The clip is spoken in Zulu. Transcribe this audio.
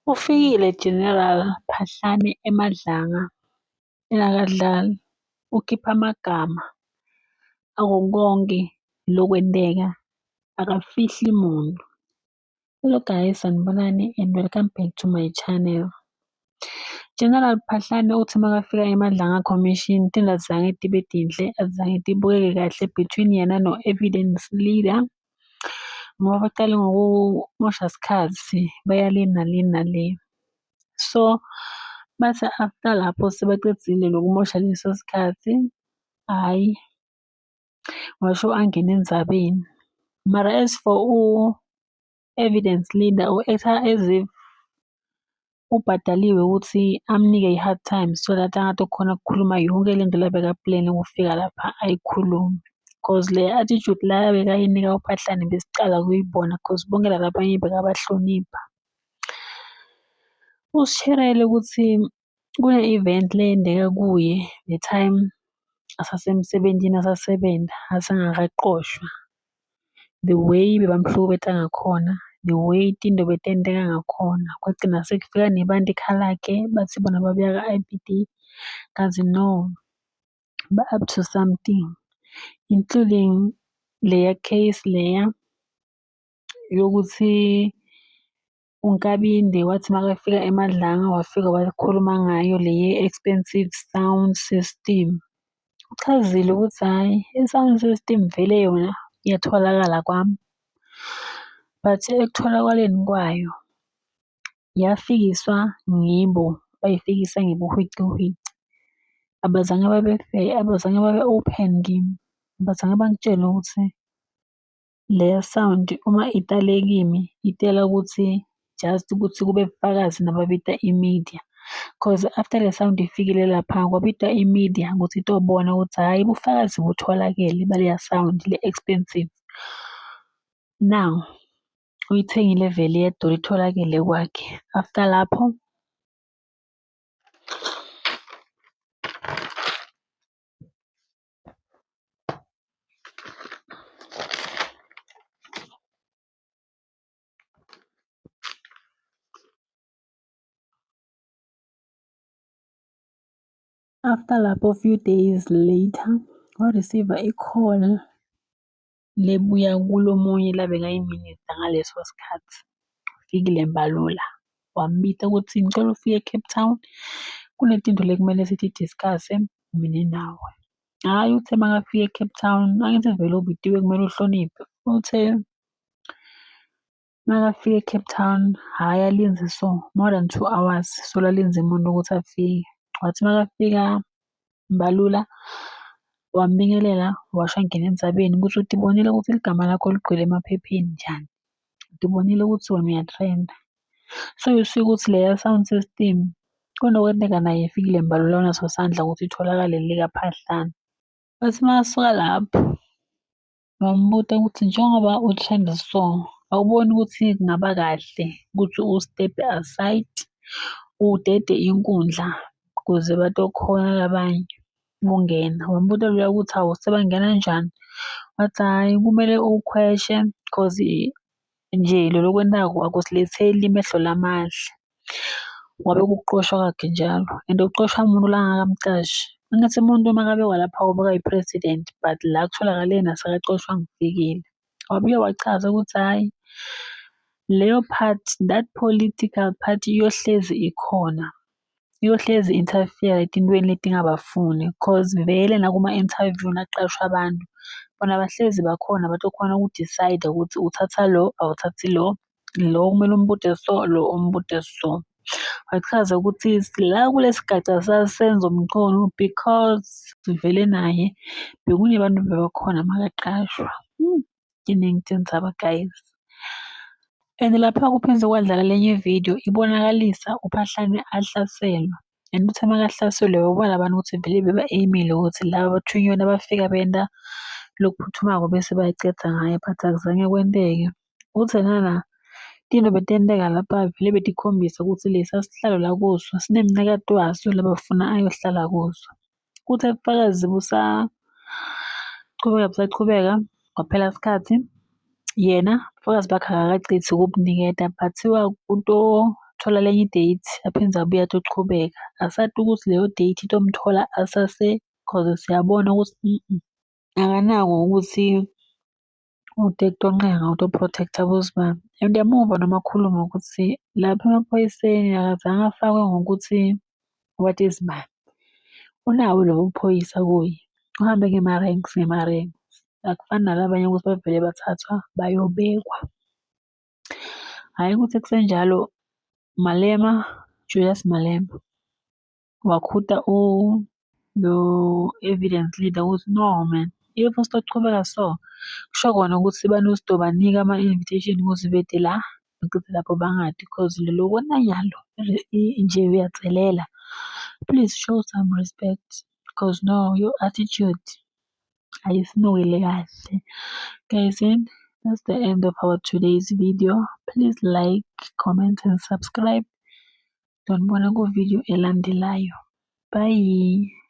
Ufikile General Phahlane eMadlanga engakadlali, ukhipha amagama ako konke lokwenteka, akafihli muntu. Hello guys, sanibonani and welcome back to my channel. General Phahlane uthi makafika eMadlanga Commission tinto azange tibe tinhle, azange tibukeke kahle between yena no-evidence leader ngoba baqale ngokumosha sikhathi baya le nale nale. So bathi after lapho sebaqedile lokumosha leso sikhathi, hhayi washo angena endzabeni. Mara as for u-evidence leader u-act-a as if ubhadaliwe ukuthi amnike i-hard time so that angatokhona ukukhuluma yonke lento labeka-plan-e ukufika lapha ayikhulume. Cause le attitude la abekayinika uPhahlane besicala ukuyibona cause bonke laba abanye bekabahlonipha. Usishiyele ukuthi kune-event le eyenzeka kuye the time asasemsebentini asasebenza asengakaqoshwa. The way bebamhlukubeta ngakhona, the way tinto betenteka ngakhona, kwagcina sekufika nebantu ekhaya lakhe bathi bona babuya ka-I_P_D kanti no, ba-up to something including leya case leya yokuthi uNkabinde wathi makafika eMadlanga wafika wakhuluma ngayo le ye-expensive sound system. Uchazile ukuthi hhayi i-sound system vele yona iyatholakala kwami, but ekutholakaleni kwayo yafikiswa ngibo, bayifikisa ngebuhwicihwici. Abazange babe fair, abazange babe open kimi, abazange bangitshele ukuthi leya sound uma itale kimi itela ukuthi just ukuthi kube bufakazi nababita i-media. Cause after le sound ifikile lapha kwabitwa i-media ukuthi itobona ukuthi hhayi ubufakazi butholakele baleya sound le expensive. Now uyithengile vele iyadura itholakele kwakhe. After lapho After lapho few days later wa-receive-a i-call lebuya kulo munye labekayi-minister ngaleso sikhathi, Fikile Mbalula. Wambita ukuthi ngicela ufike e-Cape Town kunetinto lekumele siti-discuss-e mina nawe. Hhayi uthe makafika e-Cape Town, angithi vele ubitiwe kumele uhloniphe. Uthe makafika e-Cape Town, hhayi alindze so more than 2 hours solo alindze umuntu ukuthi afike. Wathi makafika Mbalula wambingelela washo wangena endzabeni ukuthi utibonile ukuthi ligama lakho ligcwele emaphepheni njani. Utibonile ukuthi wena uya-trend-a. So you see ukuthi leya sound system kunokwenteka naye ifikile Mbalula unaso sandla ukuthi itholakale le kaPhahlane. Wathi makasuka lapho wambuta ukuthi njengoba u-trend-a so, awuboni ukuthi kungaba kahle ukuthi u-step-e aside udede inkundla ukuze batokhona labanye ukungena. Wambuta loya ukuthi hawu sebangena kanjani? Wathi hhayi kumele ukhweshe cause nje lolu okwentako akusiletheli emehlo lamahle. Wabe kukuqoshwa kwakhe njalo and uqoshwa umuntu langakamcashi. Angithi umuntu makabekwa lapha ubekwa yi-president but la kutholakale yena sekacoshwa nguFikile. Wabuye wachaza ukuthi hhayi leyo part, that political party iyohlezi ikhona. Iyohlezi interfere etintweni letingabafuni cause vele nakuma-interview nakuqashwa abantu bona bahlezi bakhona batokhona uku-decide ukuthi uthatha lo awuthathi lo, lo kumele umbute so, lo umbute so. Wachaza ukuthi la kulesi gaca saSenzo Mchunu because vele naye bekunebantu bebakhona makaqashwa. Iningi tindzaba guys. And lapha kuphinde kwadlala lenye ividiyo ibonakalisa uPhahlane ahlaselwa. And uthe makahlaselwe wabona abantu ukuthi vele beba-aim-ile ukuthi laba bathunywe nabafika benta lokuphuthumako bese bayaceda ngaye but akuzange kwenteke. Uthe nana tinto betenteka lapha vele betikhombisa ukuthi lesa sihlalo la kuso sinemnikati waso labafuna ayohlala kuso. Kuthe bufakazi busachubeka busachubeka kwaphela sikhathi yena ubufakazi bakhe akakachithi ukubuniketa bathiwa kutotholakala. Thola lenye i-date aphinde abuye atochubeka. Asati ukuthi leyo date itomthola asase cause siyabona ukuthi akanako ukuthi ude kutoncenga uto-protect-a boSibani. And uyamuva noma akhuluma ukuthi lapha emaphoyiseni akazange afakwe ngokuthi what is bani. Unawo lobo buphoyisa kuye, uhambe ngema-ranks ngema-ranks. Akufani nalabanye ukuthi bavele bathathwa bayobekwa. Hhayi ukuthi kusenjalo Malema, Julius Malema wakhuta lo evidence leader ukuthi no man, if usatochubeka so, kusho kona ukuthi banostobanika ama-invitation ukuthi bede la, bacede lapho bangadi cause lolu nyalo nje uyadzelela. Please show some respect cause no, your attitude ayisinukeli kahle. Guys, that's the end of our today's video. Please like, comment and subscribe. Ndonibona ku-video elandelayo. Bye.